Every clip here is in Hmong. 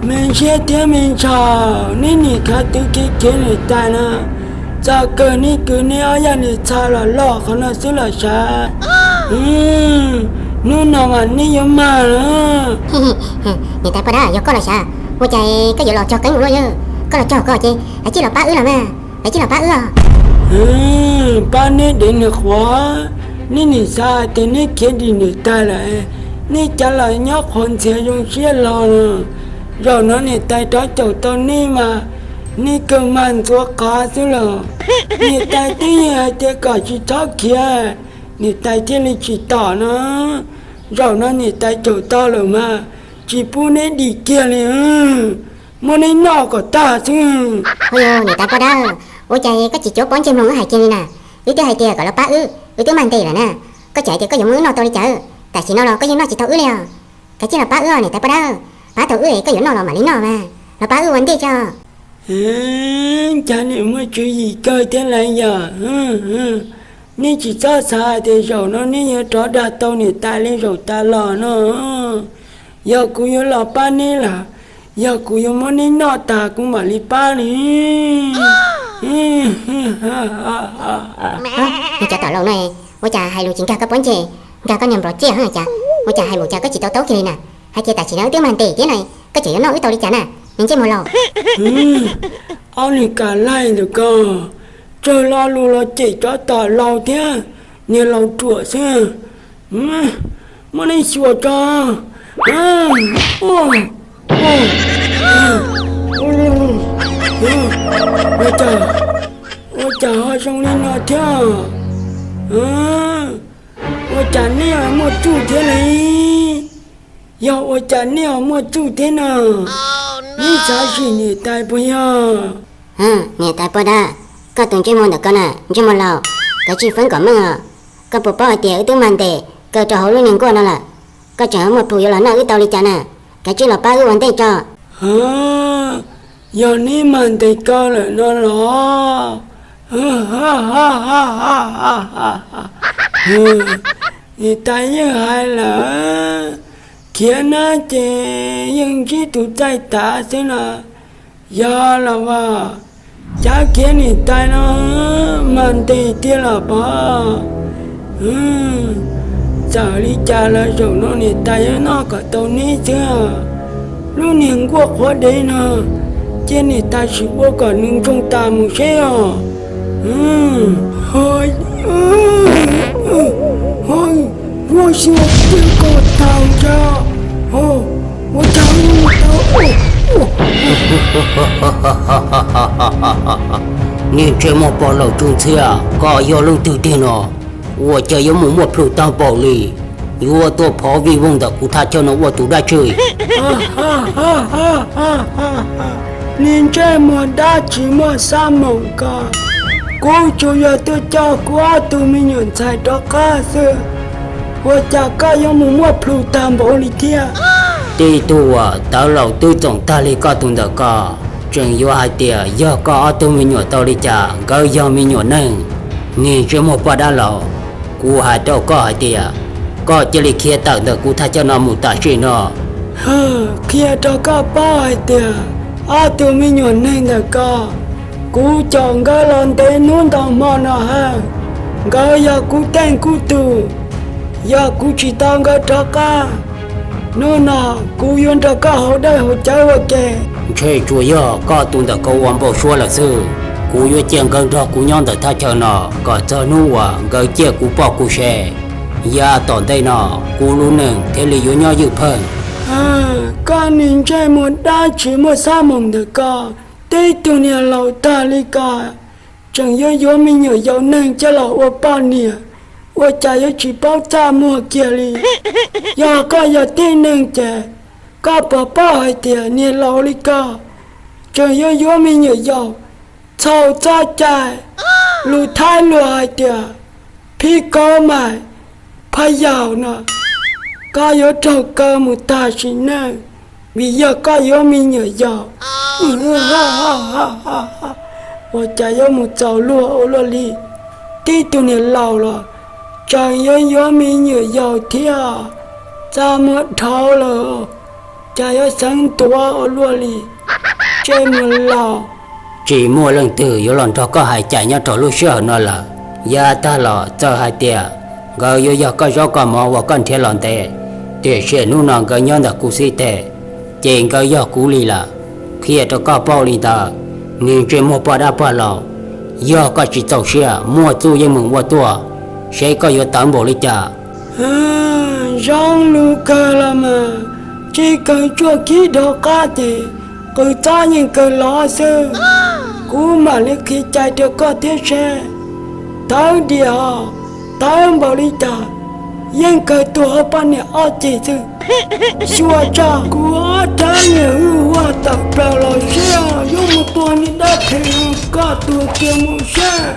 Me ntsia thiab me ntshai, neb nim khav twv khiav khiav niam tais no, txog kawg neb kwv neb ob yog niam txhais los loj qhov no xwb los sav. Hnub no mas neb yuav mag lawm. Niam tais poj dab, yog koj los sav, ua cas koj yuav los cog qeeb ua luaj yawg? Koj los cog koj ces lawv tsis los pab wb los mas, lawv tsis los pab wb os. Pab neb dev niag qhuav, neb nim xav hais tias neb khiav dim niam tais lawm, neb cav los nyob qhuav ntxhias zoo siab hlo no. Zaum no niam tais rov caum tau neb mas neb kawg mag ntxuav qav xwb los. Niam tais twb yog hais tias kom tsis txhob khiav, niam tais thiaj li tsis tom no. Zaum no niam tais caum tau lawm mas tsis pub neb dim kiag li, muab neb noj kom tag xwb. Ua yog niam tais poj dab, ua cas koj tsis cuav pob ntseg mloog wb hais kiag li na? Wb twb hais tias kom los pab wb, wb twb mag ntes lawm na, koj tseem hais tias koj yuav muab wb noj tau li cas? Tam sim no los koj yeej noj tsis tau wb li os. Kav tsij los pab wb os niam tais poj dab, pab tau wb es koj yuav noj los mam li noj mas, los pab wb ua ntej tso. Cas nim muaj tswv yim kawg thiab lawm yog? Neb tsis txhob xav hais tias zaum no neb yuav rov dag tau niam tais li zaum tas los no. Yog kuv yuav los pab neb lawm, yog kuv yuav muab neb noj tas kuv mam li pab li. Cov tom laus no, ua cas hais lus tsis nkag koj pob ntseg, nkag koj niag nplos txiaj cas? Ua cas hais mus cas koj tsis tau taub kiag li na? Hais tias tam sim no wb twb mag ntes thiab na, koj tseem yuav noj wb tau li cas na, niag ntsej muag laus? Ob niag kam laij ntawm ko, tsawg lo lus los cem cov tom laus thiab, niag laus ruam xwb. Muab neb xyuas tso. Ua cas ho zoo li no thiab? Ua cas neb ho muaj txuj thiab li? Yog ua cas neb ho muaj txuj thiab no? Neb xav sim niam tais puas yog? Niam tais poj dab, koj tus ntsej muag ntawm koj na, ntsej muag laus, kav tsij feeb kom meej os. Koj puas paub hais tias wb twb mag ntes kaw rau hauv lub niag nkuaj no lawm, koj tseem muaj plhus yuav los noj wb tau li cas na? Kav tsij los pab wb ua ntej tso. Yog neb mag ntes kaw lawm no los? Niam tais yeej hais lawm, khiav nab ces yeej ntsib tus txaij tav xwb no. Yog los as, cav khiav niam tais no mag ntes tiag los pov. Txawm li cas los zaum no niam tais yuav noj kom tau neb xwb. Lub niag nkuaj qhuav dev no, cia niam tais sim ua kom nws ntsoog tas mus seb os. Ua si ua tiag ko tau tsa, ua cas ua tau. Niag ntsej muag pog laus tsuj ntxhiab, koj yog leej twg tiag no? Ua cas yuav mus muaj plhus tag npaum li? Yuav tuaj phov vij voog ntawm kuv thaj chaw no ua tus dab tsi? Niag ntsej muag dab tsi muaj xab moom ko, kuv tsuas yog tuaj coj kuv ob tug me nyuam ntxhais rov qab xwb, ua cas koj yuav mus muaj plhus tag npaum li thiab? Tib tug uas tawv laus twb txoom tag li koj tus ntawm ko, tseem yuav hais tias yog koj ob tug me nyuam tau li cas nkawd yog me nyuam neeg. Niag ntsej muag poj dab laus, kuv hais rau koj hais tias koj cia li khiav tawm ntawm kuv thaj chaw no mus tam sim no. Qhia rau koj paub hais tias ob tug me nyuam neeg ntawm ko, kuv caum nkawd los ntev hnub ntau hmo no hawm. Nkawd yog kuv tej kuj tug, yog kuv tsis tau nkawd rov qab, hnub no kuv yuav nrog koj haus dawb haus cawv ua ke. Ntshe tsuas yog koj tus ntawm ko ua npau suav lawm xwb. Kuv yuav cia nkawd nrog kuv nyob ntawm thaj chaw no kom txog hnub uas nkawd ciaj kuv poj kuv sev. Yav tom ntej no kuv lub neej thiaj li yuav nyob ywj pheej. Koj niag ntsej muag dab tsi muaj xab moom ntawm ko, tib tug niag laus tag li ko, tseem yuav yuav me nyuam yaus neeg coj los ua poj niam, ua cas yuav tsis paub txaj muag kiag li? Yog koj yog tib neeg ces koj puas paub hais tias niag laus li ko tseem yuav yuav me nyuam yaus txhaum txoj cai, lus Thaib luag hais tias phib kaub mais phab yaus no, koj yuav raug kaw mus tag sim neej vim yog koj yuav me nyuam yaus. Ua cas yuav mus txaus luag ua luaj li, tib tug niag laus los Tseem yuav yuav me nyuam yaus thiab, txaj muag dhau lawm, cas yuav xeev tuav ua luaj li, tsej muag laus. Tsis muaj leej twg yuav los nrog koj hais cai nyob rau lub sij hawm no lawm. Yav tag los txawm hais tias nkawd yuav yog koj zaub koj mov uas koj nrhiav los ntev, tiam sis hnub no nkawd nyob ntawm kuv xib teg, ces nkawd yog kuv li lawm. Qhia rau koj paub li ntawd, niag ntsej muag poj dab poj laus, yog koj tsis txaus siab muaj txuj yeej meem ua tuaj, seb koj yuav tawv npaum li cas. Zoo lus kawg los mas, tsis kawg tsuaj khib dhau qab ces qws txob yeej kawg lov xwb. Kuv mam li qhia cai rau koj thiab seb tawv diam, tawv npaum li cas, yeej kawg tuag hauv poj niam ob ceg xwb. Xyuas tso, kuv ob rab niag hwj huaj tawm plaws los siab yuav mus tua niag dab phem koj tuag kiag mus seb.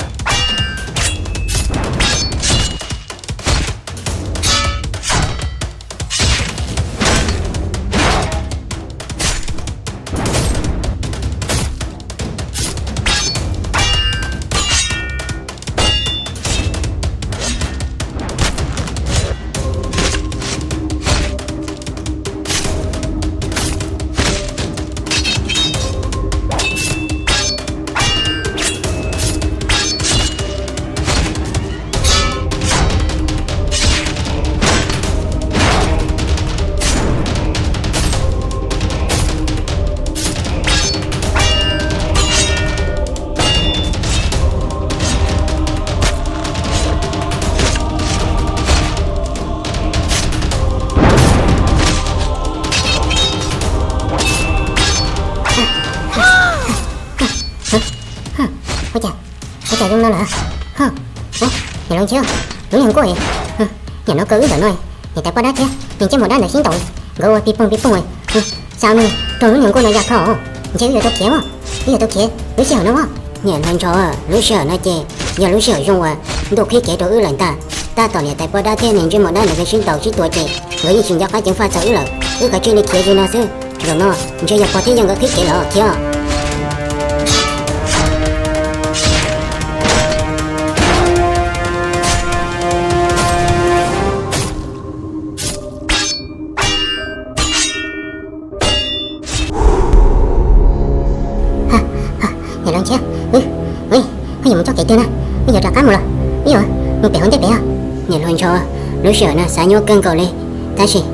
Ua cas, ua cas zoo no lawm? Niam laus Ntshiab, lub niag nkuaj, niam no kaw wb ntawm no, niam tais poj dab thiab niag ntsej muag dab ntawd sib ntaus, nkawd ua pis poog pis poog, xa nws rau lub niag nkuaj no ya kho, ntshe wb yuav tau khiav, wb yuav tau khiav lub sij hawm no. Niam hluas ntsho, lub sij hawm no ces yog lub sij hawm zoo uas ntuj qhib kev rau wb lawm ntag. Tab tom niam tais poj dab thiab niag ntsej muag dab ntawd nkawd sib ntaus sib tua ces nkawd yeej tsis nco qab ceev faj txog wb lawm, wb kav tsij li khiav ze no xwb. Zaum no ntshe yog pog thiab yawg nkawd qhib kev lawm thiab. Niam laus Ntshiab, wb yuav mus txoj kev twg na? Wb yuav rov qab mus los wb yuav mus pem hauv ntej pem os? Niam hluas ntsho, lub sij hawm no xav nyuaj kawg nkaus li, tab sis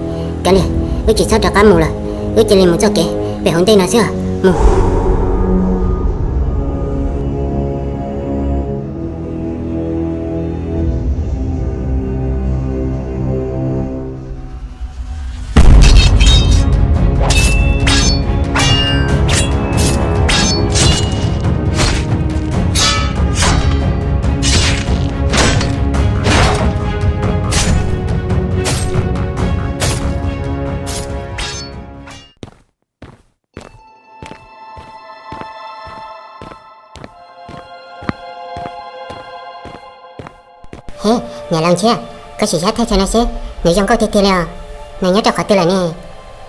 kav liam, wb tsis txhob rov qab mus lawm, wb cia li mus txoj kev pem hauv ntej no xwb os. Mus. He, niam laus Ntshiab, koj sim saib thaj chaw no seb nws zoo nkauj tiag tiag li os. Nws nyob rau qhov twg lawm ne?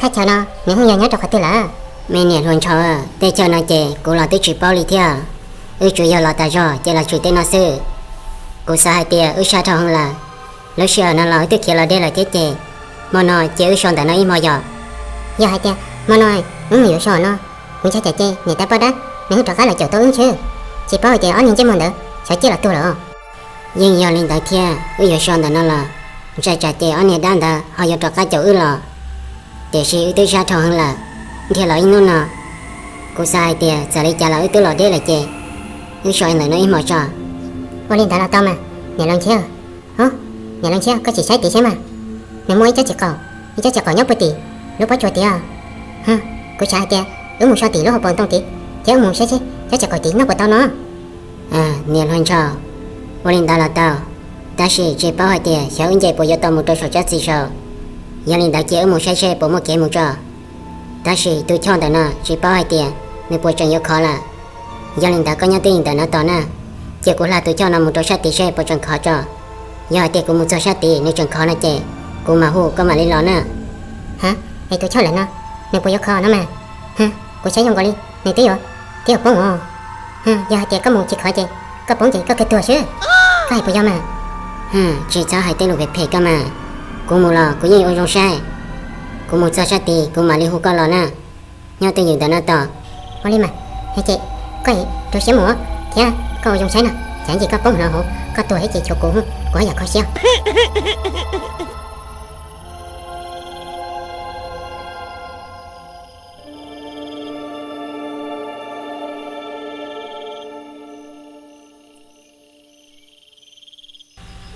Thaj chaw no nws ho yog nyob rau qhov twg lawm? Me niam hluas ntsho, tej chaw no ces kuv los twb tsis paub li thiab. Wb tsuas yog los tas zog ces los tshwm tej no xwb. Kuv xav hais tias wb sab dhau heev lawm. Lub sij hawm no los wb twb khiav los deb lawm thiab ces hmo no cia wb so ntawm no ib hmo yom. Yog hais tias hmo no wb mus yuav so no, kuv ntshai tsam ces niam tais poj dab nws ho rov qab los caum tau wb ntshe. Tsis paub hais tias ob niag ntsej muag ntawd xyov ciaj los tuag lawm os. Yeej yog li ntawd thiab, wb yuav so ntawm no los ntshai tsam ces ob niag dab ntawd ho yuav rov qab caum wb los. Tiam sis wb twb sab dhau heev lawm, nrhiav los ib hnub no. Kuv xav hais tias txawm li cas los wb twb los deb lawm ces wb so ntawm no ib hmo tso. Ua li ntawd los tau mas, niam laus Ntshiab. Niam laus Ntshiab, koj sim saib tim seb mas, nws muaj ib tsob txiv qaum, ib tsob txiv qaum nyob puag tim lub pob tsuas tiag. Kuv xav hais tias wb mus so tim lub hauv paus ntoo tid, ces wb mus saib seb tsob txiv qaum tid noj puas tau no. Niam hluas ntsho, ua li ntawd los tau, tab sis tsis paub hais tias xyov wb nce puas yuav tau mus rau saum tsob txiv saum. Yog li ntawd ces wb mus saib seb puas muaj kev mus tso. Tab sis tus choj ntawm no tsis paub hais tias nws puas tseem yuav khov lawm. Yog li ntawd koj nyob twj ywm ntawm no tos na, cia kuv hla tus choj no mus rau sab tid seb puas tseem khov tso. Yog hais tias kuv mus txog sab tid nws tseem khov no ces kuv mam hu koj mam li los na. Ha, es tus choj lawm no, nws puas yuav khov no mas? Ha, kuv saib zoo nkaus li nws twb yuav, twb yuav poob os. Ha, yog hais tias koj mus tsis khov ces koj poob ces koj kawg tuag xwb. Koj hais puas yog mas? Tsis txhob hais tej lus phem phem koj mas. Kuv mus los kuv yeej ua zoo saib. Kuv mus txog sab tid kuv mam li hu koj los na. Nyob twj ywm ntawm no tos. Ua li mas, yog ces koj rau siab mus thiab koj ua zoo saib no, tsam ntsis koj poob hlo hauv koj tuag thiab ces tshuav kuv, kuv haj yam kho siab.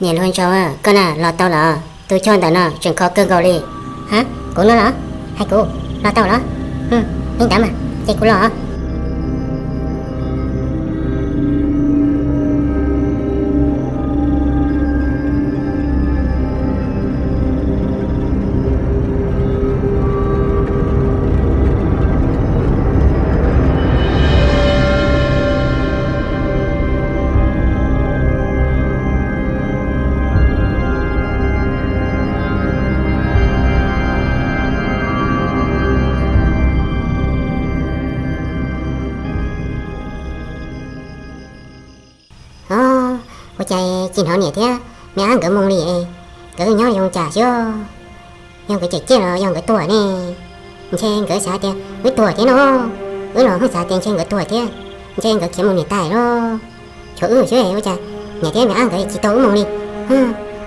Niam hluas Ntshaus, koj na los tau los? Tus choj ntawm no tseem khov kawg nkaus li. Ha, kuv no los? Hais kuv los tau los? Li ntawd mas ces kuv los. Ua cas tsis hnov niam thiab me ab nkawd moo li? Nkawd nyob zoo cas xwb? Yog nkawd cem ciaj los yog nkawd tuag ne? Ntshe nkawd xav tias wb tuag thiab no. Wb los haj xav tias ntshe nkawd tuag thiab, ntshe nkawd khiav mus niam tais los. Tshuav wb xwb ua cas niam thiab me ab nkawd tsis tau wb moo li.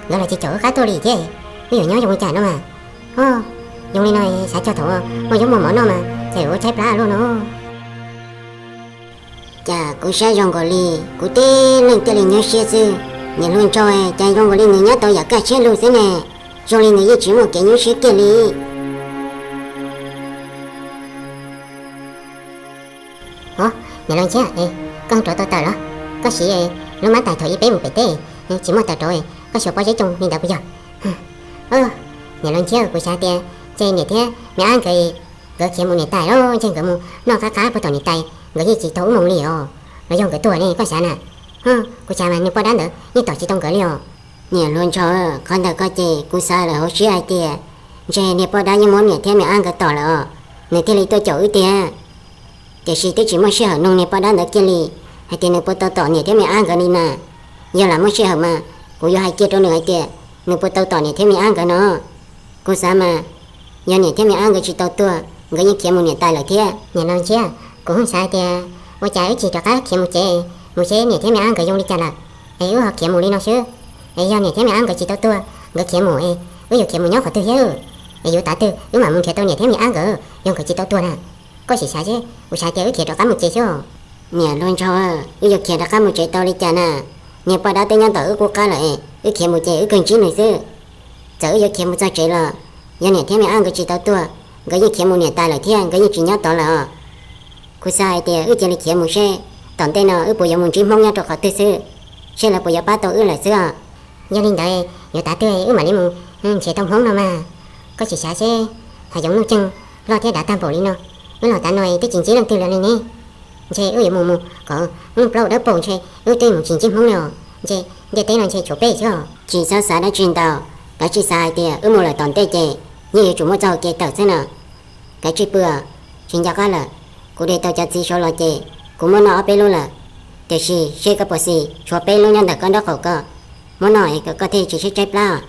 Nkawd los tsis caum wb qab tuaj li thiab. Wb yuav nyob zoo li cas no mas? Zoo li no xav cog thaum muaj zaub muaj mov noj mas cas yuav ua tshaib plab luaj no. Cas kuv saib zoo nkaus li kuv tib leeg thiaj li nyuaj siab xwb. Niam hluas Ntshaus, cas zoo nkaus li nws nyob tau yam kaj siab lug xwb ne. Zoo li nws yeej tsis muaj kev nyuaj siab kiag li. Ov, niam hluas Ntshiab, koj rauv tau taws los? Koj siv lub mab tais thaum ub peb mus pem teb, tsis muaj taws rauv, koj xyuas pob zeb coob li ntawd puas yog? Niam hluas Ntshiab, kuv xav tias ntshe niam thiab me ab nkawd, nkawd khiav mus niam tais los, ntshe nkawd mus noj qab qab puag tom niam tais, nkawd yeej tsis tau wb moo li os. Los yog nkawd tuag ne koj xav na? Kuv xav mas niag poj dab ntawd yeej tom tsis tau nkawd li os. Niam hluas Ntshaus, qhov ntawd koj ces kuv xav lawm hauv siab hais tias ntshe niag poj dab yeej muab niam thiab me ab nkawd tom lawm os, nws thiaj li tuaj caum wb tiag. Tiam sis twb tsis muaj sij hawm nug niag poj dab ntawd kiag li hais tias nws puas tau tom niam thiab me ab nkawd li na. Yog lam muaj sij hawm mas kuv yuav hais kiag rau nws hais tias nws puas tau tom niam thiab me ab nkawd no. Kuv xav mas yog niam thiab me ab nkawd tsis tau tuag, nkawd yeej khiav mus niam tais lawm thiab. Niam hluas Ntshiab, kuv xav tias ua cas wb tsis rov qab khiav mus tsev, mus seb niam thiab me ab nkawd zoo li cas lawm, es wb ho khiav mus li no xwb. Es yog niam thiab me ab nkawd tsis tau tuag, nkawd khiav mus es wb yuav khiav mus nyob qhov twg thiab? Es yuav tav twg wb mam mus nrhiav tau niam thiab me ab nkawd yog nkawd tsis tau tuag na? Koj sim xav seb, kuv xav tias wb khiav rov qab mus tsev xwb. Niam hluas Ntshaus, wb yuav khiav rov qab mus tsev tau li cas na? Niag poj dab twb nyob ntawm wb qub qab lawm, wb khiav mus ces wb kawg ntsib nws xwb. Txawm wb yuav khiav mus txog tsev los, yog niam thiab me ab nkawd tsis tau tuag, nkawd yeej khiav mus niam tais lawm thiab nkawd yeej tsis nyob tod lawm os. Kuv xav hais tias wb cia li khiav mus seb tom ntej no wb puas yuav mus ntsib Hmoob nyob rau qhov twg xwb, seb lawv puas yuav pab tau wb lawm xwb os. Yog li ntawd yuav tav twg wb mam li mus nrhiav tau Hmoob no mas? Koj sim xav seb, hav zoov nuj tseeg loj thiab dav tag npaum li no, wb los tav no twb tsis ntsib leej twg li ne. Ntshe wb yuav mus mus kom hnub plaub dawb paug ntshe wb twb mus tsis ntsib Hmoob li os. Ntshe ntiaj teb no ntshe tshuav peb xwb os. Tsis txhob xav dab tsi ntau, kav tsij xav hais tias wb mus lawm tom ntej ces yeej yuav tsum muaj txoj hau kev tawm xwb no. Kav tsij pw, tsis nco qab lawm. Kuv de tau cov txiv saud los ces kuv muab noj ob peb lub lawm, tiam sis seb koj puas xis tshuav peb lub nyob ntawm koj nraub qaum ko, muab noj es kom koj thiaj tsis sib tshaib plab.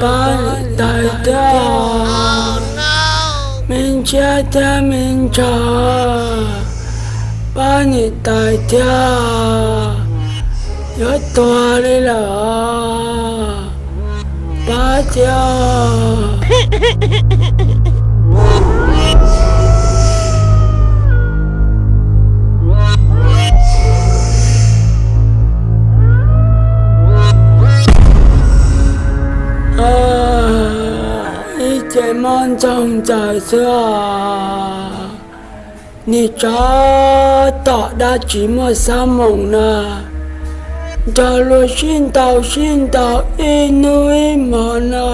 Pab niam tais thiab, me ntshiab thiab me ntshaw, pab niam tais thiab, yuav tuag li lawm, pab thiab. Ib ce mob ntxoog ntxaws xwb os. Niag tsov tom dab tsi muaj xab moos no, nrog luag sib ntaus sib ntaus ib hnub ib hmo no,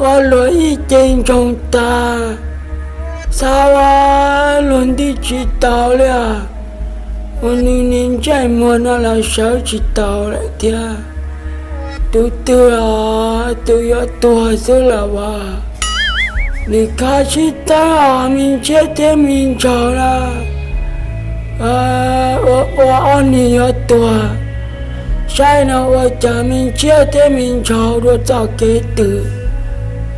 ua luag ib ce ntsoog tag, xav ua luag nti tsis tau li os. Ua nws niag ntsej muag no los sawv tsis tau lawm thiab. Tus twg os, tus yuav tuag xwb los as. Lis Khab sib teeb os, me ntshiab thiab me ntsaug na, ua ua ob niag yuav tuag. Saib no ua cas me ntshiab thiab me ntsaug dua txoj kev twg,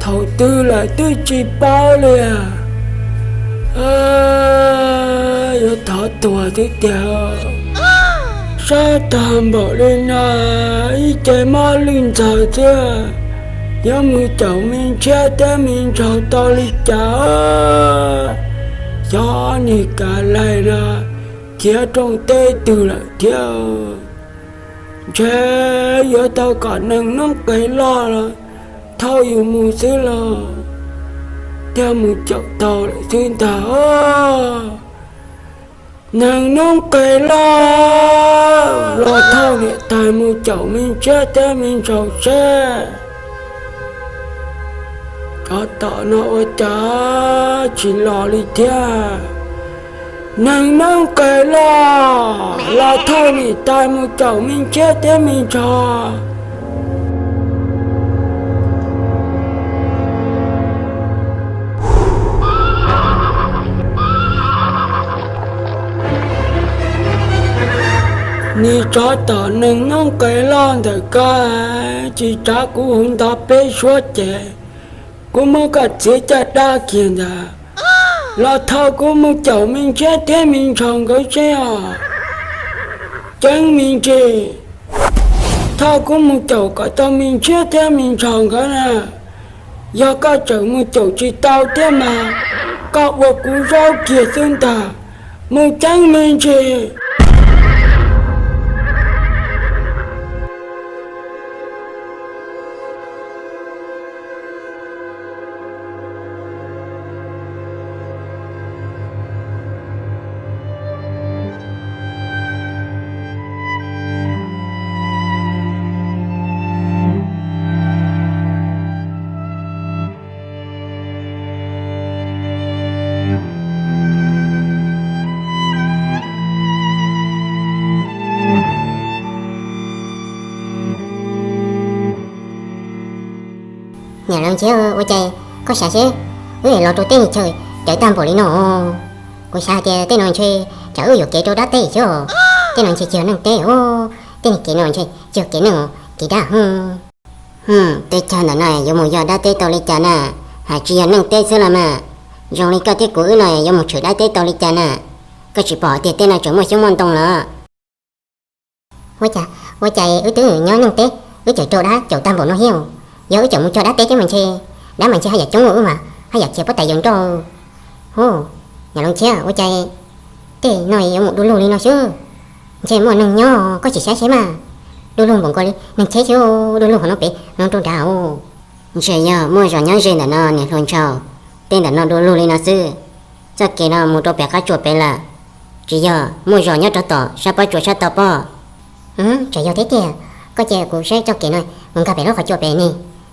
thaum twg lawm twb tsis paub li. Yuav thov tuag xwb tiag. Sab tag npaum li no, ib ce mob lwj ntxawg xwb, yuav mus caum me ntshiab thiab me ntsaug tau li cas? Xyov niag kav laig no khiav rooj teb twg lawm thiab. Ntshe yuav tau kom neeg noob qes loj los thauj yus mus xwb los, thiaj mus caum tau lawm xwb ntag. Neeg noob qes loj los thauj niam tais mus caum me ntshiab thiab me ntsaug seb. Tsov tom no ua cas tsis los li thiab? Neeg noob qes loj los thauj niam tais mus caum me ntshiab thiab me ntsaug. Niag tsov tom neeg noob qes loj ntawm koj, tsis tsav kuv hauv ntov peb suab ces kuv muab koj txiav caj dab kiag ntag. Los thauj kuv mus caum me ntshiab thiab me ntsaug nkawd seb os. Ceeb me ntsis, thauj kuv mus caum kom tau me ntshiab thiab me ntsaug nkawd na. Yog koj tseem mus caum tsis tau thiab mas koj ua kuv zaub kiag xwb ntag. Mus ceeb me ntsis. Niam laus Ntshiab, ua cas koj xav seb wb los rau teb chaws cawv tag npaum li no? Kuv xav hais tias tej no ntshe tsam wb yuam kev rau dab teb xwb. Tej no ntshe tsis yog neeg teb os, tej niag kev no ntshe tsis yog kev neeg, kev dab. Hm, teb chaws ntawm no yuav mus yog dab teb tau li cas na? Hais tsis yog neeg teb xwb los mas, zoo li koj thiab kuv wb no yuav mus tshwm dab teb tau li cas na? Koj tsis pom tias tej no tseem muaj xyoob muaj ntoo los? Ua cas, ua cas wb twb nyob neeg teb, wb tseem raug dab caum tag npaum no thiab? Yog wb tseem mus cog dab teb thiab mas ntshe dab mas ntshe haj yam coob ua wb mas haj yam txias pob tais yaws nroj. Hu, niam laus Ntshiab, ua cas tej no yuav mus du lug li no xwb? Ntshe muaj neeg nyob, koj tsis saib seb mas. Du lug npaum nkaus li neeg tsheb xwb, du lug hauv no pem no rau nrad os. Ntshe yog muaj zos nyob ze ntawm no niam hluas ntshaus, tej ntawm no du lug li no xwb. Txoj kev no mus rau pem qab tsuas pem lawm, tsis yog muaj zos nyob rau tom sab pob tsuas sab tod pob? Tseem yog thiab tiag, koj cia kuv saib txoj kev no mus nkag pem lub qhov tsua pem ne.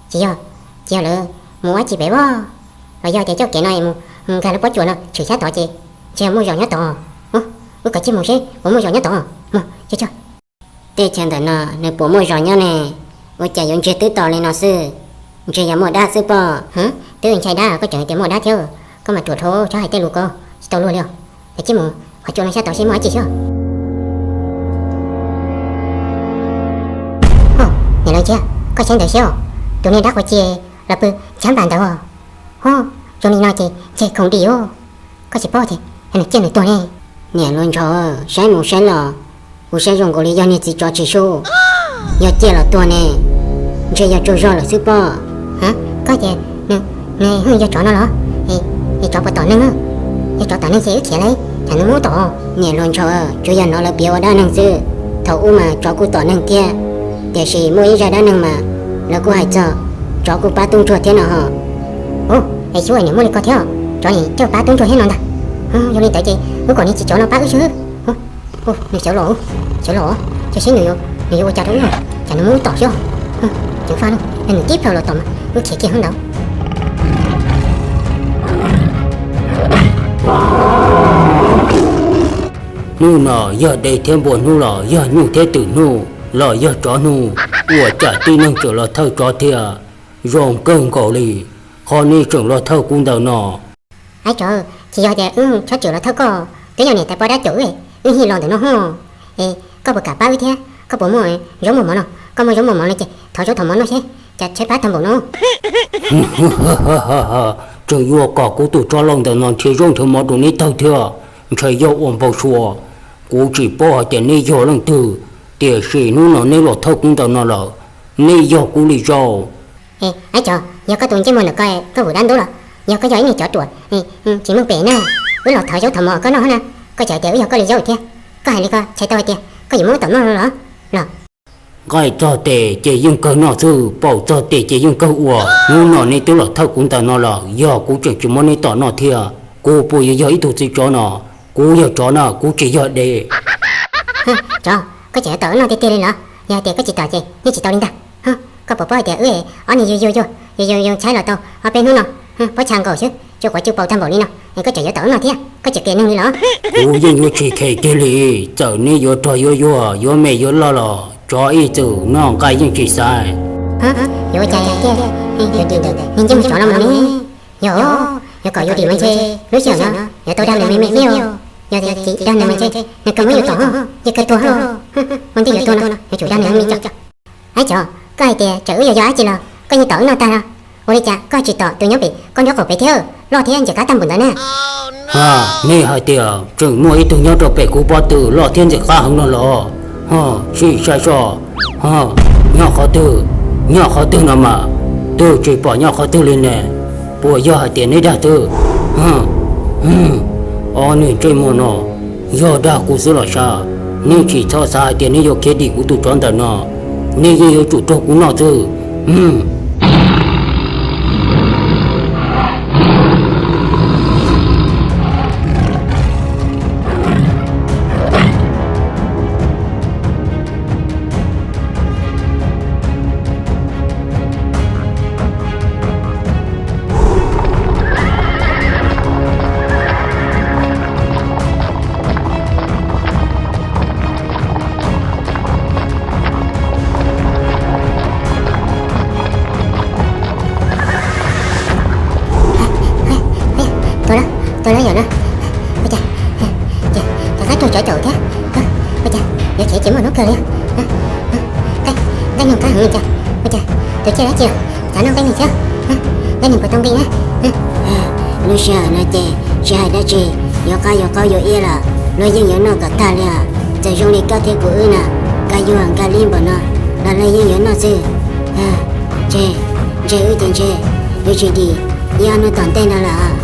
Tsis yog, tsis yog lawv mus ua dab tsi pem pob, los yog tias txoj kev no mus nkag lub pob tsuas no tshwm sab tod ces ntshe muaj zos nyob tod. Wb kov tsij mus seb puas muaj zos nyob tod. Mus, cog cog. Teb chaws ntawm no nws puas muaj zos nyob ne? Ua cas yuav ntsiag twb to li no xwb? Ntshe yog muaj dab xwb pob. Twb ntshai dab koj tseem tias muaj dab thiab, koj mas ruam dhau, txhob hais tej lus ko, tsis tau luag li os. Kov tsij mus qhov tsua no sab tod seb muaj dab tsi xwb. Ho, niam laus Ntshiab, koj saib ntawd seb os, tus niag dab qhuav ci los pw ntshab npas ntawd os. Ho, zoo li no ces ntshe khoom dim os. Koj tsis paub tias nws ciaj nws tuag ne. Niam hluas ntshaus, saib mus saib los, kuv saib zoo nkaus li yog niag txiv tsov tsis sub, yog ciaj los tuag ne, ntshe yog tsaug zog lawm xwb pob. Koj tias nws yog tsov no los? Es tsov puas tom neeg? Yog tsov tom neeg ces wb khiav lauj, tsam nws muab tom. Niam hluas ntshaus, tsuas yog hnov lawv piav ua dab neeg xwb. Thaum ub mas tsov kuj tom neeg thiab, tiam sis muaj ib zaj dab neeg mas lawv kuj hais txog tsov kuj pab tub ntsuag thiab no ho. Ub, es xyov niam muaj li ko thiab, tsov nim coj pab tub ntsuag thiab no ntag. Yog li ntawd ces wb kom niag txiv tsov no pab wb xwb. Nws xyov los, xyov los, xyov seb nws yuav ua cas rau wb, tsam nws muab wb tom xwb. Ceev faj lauj, nws tib plhaw los tom mas wb khiav kiag hnub ntawd. Hnub no yog de thiab npua hnub los yog nyuj thiab twm hnub los yog tsov hnub, ua cas tib neeg tseem los thawj tsov thiab, zoo kawg nkaus li. Qhov nej tseem los thawj kuv ntawm no. Aib tsov, tsis yog tias wb tshab tswm los thawj koj, twb yog niam tais poj dab caum wb, wb yeej los ntawm no ho. Es koj puas kam pab wb thiab? Koj puas muaj zaub muaj mov no? Koj muaj zaub muaj mov no ces thov zaub thov mov noj seb, cas tshaib plab tag npaum no. Tseem yuav kom kuv tus tsov laus ntawm no nrhiav zaub nrhiav mov rau neb taug thiab? Ntshai yog ua npau suav. Kuv tsis paub hais tias neb yog leej twg, tiam sis hnub no neb los thawj kuv ntawm no lawm, neb yog kuv li zaus. Aib tsov, yog koj tus ntsej muag ntawm koj, koj vwm dab ntub los? Yog koj yog ib niag tsov ruam tsis meej pem na, wb los thov zaub thov mov koj noj na, koj tseem hais tias wb yog koj li zaub thiab. Koj hais li ko txhais tau hais tias koj yuav muab wb tom noj los los? Nqaij txog tes ces yeej kawg noj xwb, paum txog tes ces yeej kawg ua. Hnub no neb twb los thawj kuv ntawm no lawm, yog kuv tseem tsis muab neb tom noj thiab, kuv puas yuav yog ib tug txiv tsov no? Kuv yog tsov na, kuv tsis yog dev. Tsov, koj tseem yuav tom wb noj tiag tiag li los? Yog hais tias koj tsis tom ces yeej tsis tau li ntag. Koj puas paub hais tias wb ob niag yug yug yug yug yug tshaib los tau ob peb hnub no, pob txha nkaus xwb, tsw quav tsw paus tag npaum li no, koj tseem yuav tom wb noj thiab, koj tsis qias neeg li los? Kuv yeej yuav tsis khem kiag li, txawm neb yuav rog yuav yuag yuav me yuav loj los tsov ib txwm noj nqaij yeej tsis xaiv. Yuav ua cas tiag, yuav dim ntawm niag ntsej muag tsov no mas ne? Yog, yuav kom yuav dim mas ntshe lub sij hawm no yuav tau dag nws me me thiab. Yog tias tsis dag nws mas ntshe nws kawg muab yuav tom, yeej kawg tuag. Ua ntej yuav tuag no yuav tsum dag nws me me. Aib tsov, koj hais tias txawm wb yuav yog dab tsi los koj yeej tom wb noj tag no, ua li cas koj tsis tom tus nyob pem koj nraub qaum pem thiab, loj thiab ntxim qab tag npaum ntawd na? Nej hais tias tseem muaj ib tug nyob rau pem kuv pob tw loj thiab ntxim qab heev no los? Ho, sim saib soj. Ho, nyob qhov twg? Nyob qhov twg no mas? Twb tsis pom nyob qhov twg li ne. Puas yog hais tias neb dag twb? Ob niag ntsej muag no, yog dag kuv xwb los sav. Neb tsis txhob xav hais tias neb yuav khiav dim kuv tus tsov ntawm no, neb yeej yuav tsum raug kuv noj xwb. Tuag lawm, tuag lawm yom no. Ua cas, cas qab tuag tsov caum thiab. Ua cas yuav khiav tsis muaj hnub kawg li. Nqaij nug qab heev li cas, ua cas tus ciaj dab tsi los xav noj nqaij nug thiab. Nqaij nug puas tau nqi na? Lub sij hawm no ces tsis hais dab tsi, yuav qab yuav qaub yuav iab los luag yeej yuav noj kom tag li os. Txawm zoo li koj thiab kuv wb na, kab yuag nkag li npaum no los luag yeej yuav noj xwb. Ntshe, ntshe wb ces ntshe yuav tsis dim ib ob hnub tom ntej no lawm.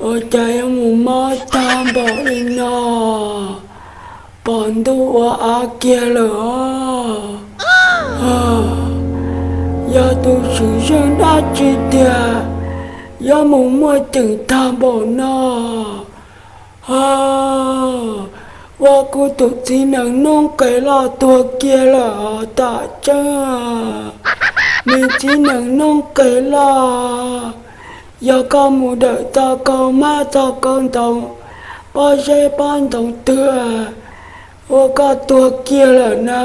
Ua cas yuav mus mob tag npaum li no? Pom ntuj ua av kiag lawm os. Yog tus tswv zeej dab tsi tiag yuav mus muaj ceem tag npaum no? Ua kuv tus txiv nees noob qes loj tuag kiag lawm os tam tseeb. Me txiv nees noob qes loj, yog koj mus dawm txog kaum mab txog kaum ntoos, pob zeb pob ntoos twg ua koj tuag kiag lawm na.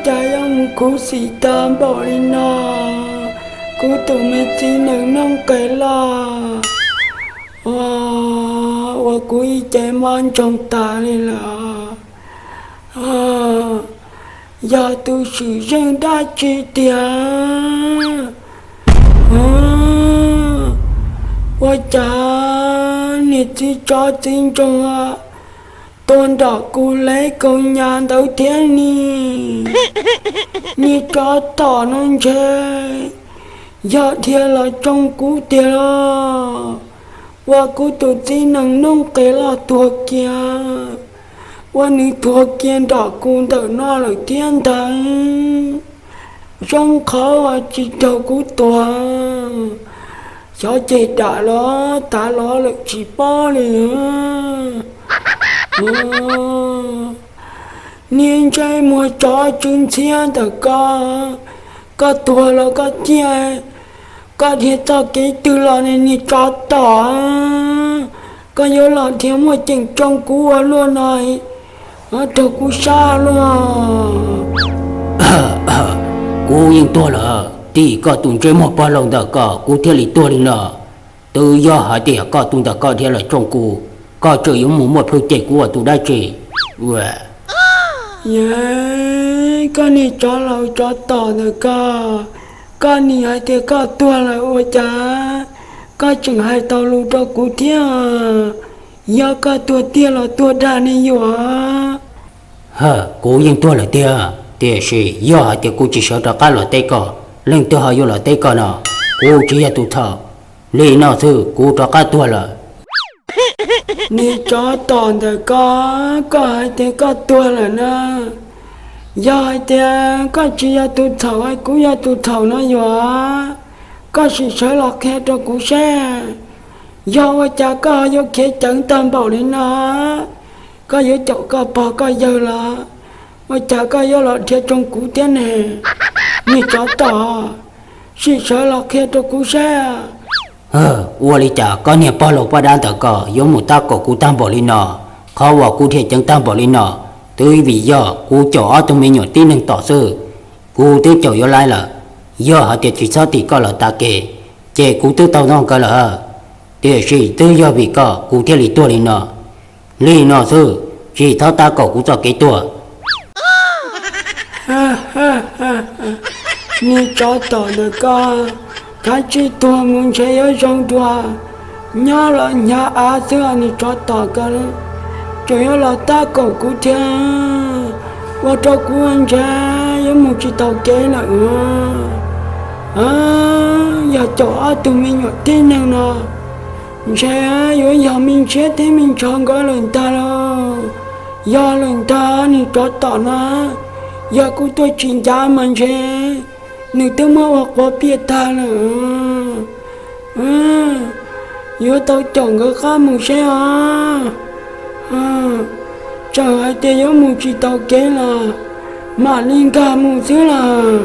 Cas yuav mus khuv xim tag npaum li no, kuv tus me txiv nees noob qes loj. Ua kuv ib ce mob ntsoog tas li lawm. Yog tus tswv zeej dab tsi tiag? Ua cas niag txiv tsov txiv ntsuag tuag nram kuv leb kaus nyas ntawd thiab ne? Niag tsov tom no ntshe yog dhia los tsoo kuv tiag los, ua kuv tus txiv nees noob qes loj tuag kiag, ua nws tuag kiag nram kuv ntawm no lawm thiab ntag. Zoo qhov tsis raug kuv tuag, xyov ceg dam los tav los lawm tsis paub li. Niag ntsej muag tsov tsw ntxhiab ntawm ko, koj tuag los koj ciaj, koj dhia txoj kev twg los ne niag tsov tom? Koj yuav los dhia muaj ceem tsoo kuv ua luaj no, raug kuv sab luaj. Kuv yeej tuag lawm, tim koj tus ntsej muag pog laus ntawm ko kuv thiaj li tuag li no. Twb yog hais tias koj tus ntawm ko dhia los tsoo kuv, koj tseem yuav mus muaj plhu cem kuv ua tus dab tsi? Koj niag tsov laus tsov tom ntawm ko, koj nim hais tias koj tuag lawm ua cas koj tseem hais tau lus rau kuv thiab? Yog koj tuag tiag los tuag dag ne yuav? Kuv yeej tuag lawm tiag, tiam sis yog hais tias kuv tsis sawv rov qab los teb koj, leej twg ho yuav los teb koj no? Kuv tsis yog tus txhaum, li no xwb kuv rov qab tuag lawm. Niag tsov tom ntawm ko, koj hais tias koj tuag lawm na, yog hais tias koj tsis yog tus txhaum es kuv yog tus txhaum no yuav? Koj sim sawv los qhia rau kuv saib, yog ua cas koj ho yuav khiav ceev tag npaum li no? Koj yuav caum koj pog koj yawg los ua cas koj yuav los dhia tsoo kuv thiab ne? Niag tsov tom, sim sawv los qhia rau kuv saib. Ua li cas koj niag pog laus poj dab ntawm ko yuav mus tab kaum kuv tag npaum li no? Qhov uas kuv dhia ceev tag npaum li no, twb vim yog kuv caum ob tug me nyuam tib neeg tom xwb. Kuv twb caum yuav laib lawm, yog hais tias tsis txhob tim koj los tav kev, ces kuv twb tau noj nkawd lawm. Tiam sis twb yog vim koj kuv thiaj li tuag li no. Li no xwb, tsis txhob tab kaum kuv txoj kev tuag. Niag tsov tom ntawm ko, kav tsij tuag mus ntshe yuav zoo dua. Nyob los hnyav av xwb, niag tsov tom ko tseem yuav los tab kaum kuv thiab, ua rau kuv ntshe yuav mus tsis taus kev lawm. Yog caum ob tug me nyuam tib neeg no, ntshe yuav yog me ntshiab thiab me ntsho nkawd lawm ntag lauj. Yog lawm ntag, niag tsov tom no, yog kuv tuaj tsis ncav mas ntshe nws twb muab ua quav piaj tag lawm. Yuav tau caum nkawd qab mus seb os. Txawm hais tias yuav mus tsis taus kev los mam li nkag mus xwb lauj.